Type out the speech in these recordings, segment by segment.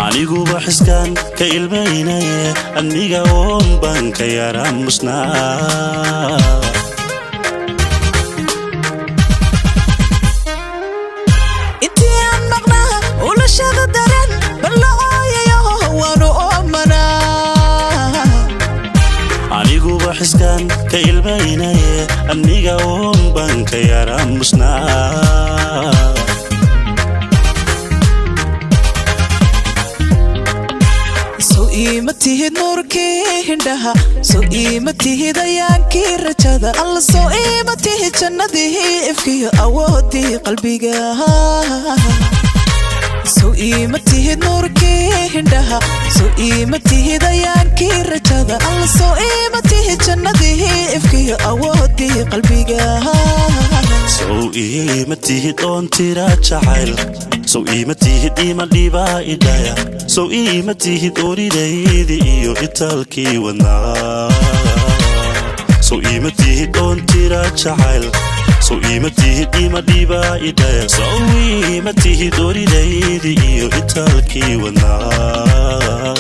Aniguba xiskaan ka ilmaynaye, aniga oon baan ka yaraa musnaa. Intii aan maqnaa ulashada daran ballacooyayo, waanu oomanaa. Aniguba xiskaan ka ilmaynaye, aniga oon baan ka yaraa musnaa. Sow iima tihid nuurkii hindhaha? Sow iima tihid ayaankii rajada? Alla, sow iima tihid jannadii ifkiyo awoodii qalbiga? Sow iima tihid nuurkii hindhaha? Sow iima tihid ayaankii rajada? Alla, sow iima tihid jannadii ifkiyo awoodii qalbiga? Sow iima tihid oon tira jacayl? Sow iima tihid ima dhibaa idhaya? Sow iima tihid oridaydi iyo itaalkii wadnaa? Sow iima tihid oon tira jacayl? Sow iima tihid ima dhibaa idhaya? Sow iima tihid oridaydi iyo itaalkii wadnaa?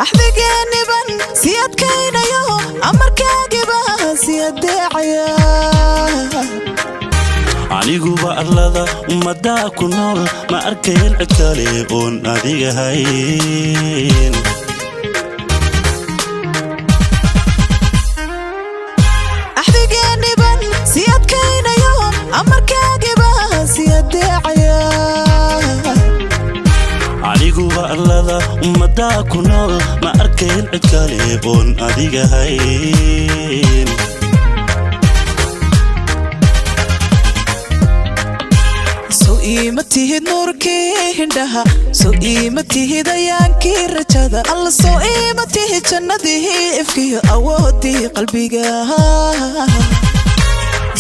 Axdigeeniban si adkaynayo, amarkaagiba si adeecaya. Aniguba arlada ummaddaa ku nool ma arkayn cid kale oon adiga hayn. Axdigeeniban si adkaynayo, amarkaagiba si adeecaya. Aniguba arlada ummaddaa ku nool ma arkayn cid kale oon adiga hayn. Sow iima tihid nuurkii hindhaha? Sow iima tihid ayaankii rajada? Alla, sow iima tihid jannadii ifkiyo awoodii qalbiga?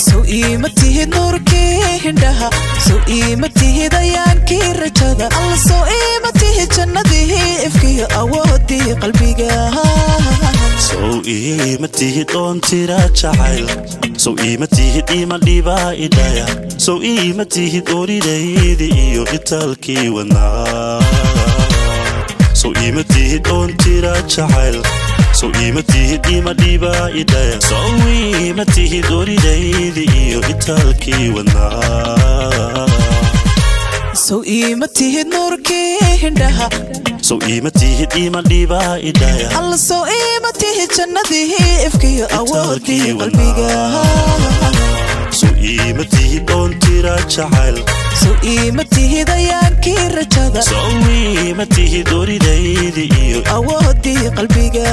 Sow iima tihid nuurkii hindhaha? Sow iima tihid ayaankii rajada? Alla, sow iima tihid jannadii ifkiyo awoodii qalbiga? Sow iima tihid oon tira jacayl? Sow iima tihid ima dhibaa idhaya? Sow iima tihid oridaydi iyo itaalkii wadnaa? Sow iima tihid oon tira jacayl? Sow iima tihid ima dhibaa idhaya? Sow iima tihid oridaydi iyo itaalkii wadnaa? Sow iima tihid nuurkii hindhaha? Sow iima tihid ima dhibaa idhaya? Alla, sow iima tihid jannadii ifkiyo awoodii qalbiga? Sow iima tihid oon tira jacayl? Sow iima tihid ayaankii rajada? Sow iima tihid oridaydi iyo awoodii qalbiga?